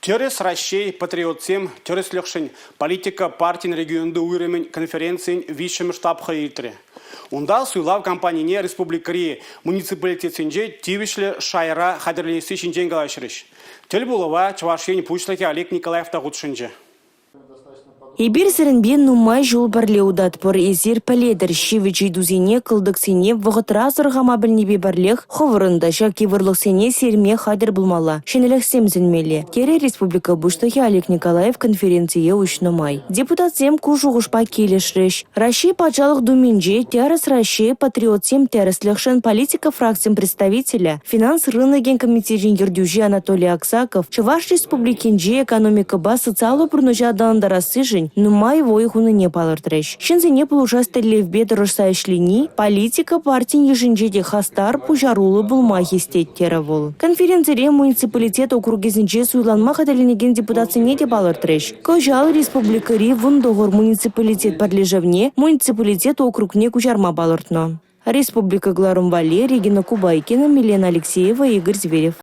Тӗрӗс Раҫҫей патриотсем тӗрӗслӗхшӗн политика партин регионти уйрӑмӗн конференцийӗн виҫҫӗмӗш тапхӑрӗ иртрӗ. Унта суйлав кампанине республикӑри муниципалитетсенче тивӗҫлӗ шайра хатӗрленесси ҫинчен калаҫрӗҫ. Тӗл пулӑва Чӑваш Ен Пуҫлӑхӗ Олег Николаев та хутшӑнчӗ. Эпир сирӗнпе нумай ҫул пӗрле утатпӑр. Эсир пӗлетӗр, ҫивӗч ыйтусене, кӑлтӑксене вӑхӑтра асӑрхама пӗлнипе пӗрлех хӑвӑрӑн та ҫак йывӑрлӑхсене сирме хатӗр пулмалла, ҫӗнӗлӗхсем сӗнмелле, терӗ республика Пуҫлӑхӗ Олег Николаев конференцие уҫнӑ май. Депутатсем ку шухӑшпа килӗшрӗҫ. Раҫҫей Патшалӑх Думинче «Тӗрӗс Раҫҫей патриотсем тӗрӗслӗхшӗн» политика фракцин представителӗ, финанс рынокӗн комитечӗн ертӳҫи Анатолий Аксаков Чӑваш Республикинчи экономикӑпа социаллӑ пурнӑҫа аталантарассишӗн нумай вӑй хунине палӑртрӗҫ. Ҫынсене пулӑшас тӗллевпе тӑрӑшса ӗҫлени политика партин йышӗнче те хастар, пуҫаруллӑ пулма хистет терӗ вӑл. Конференцире муниципалитет округӗсенче суйланма хатӗрленекен депутатсене те палӑртрӗҫ. Кӑҫал республикӑри 19 муниципалитет пӗрлешӗвне муниципалитет округне куҫарма палӑртнӑ. Республика кӑларӑм валли Регина Кубайкина, Милена Алексеева, Игорь Зверев.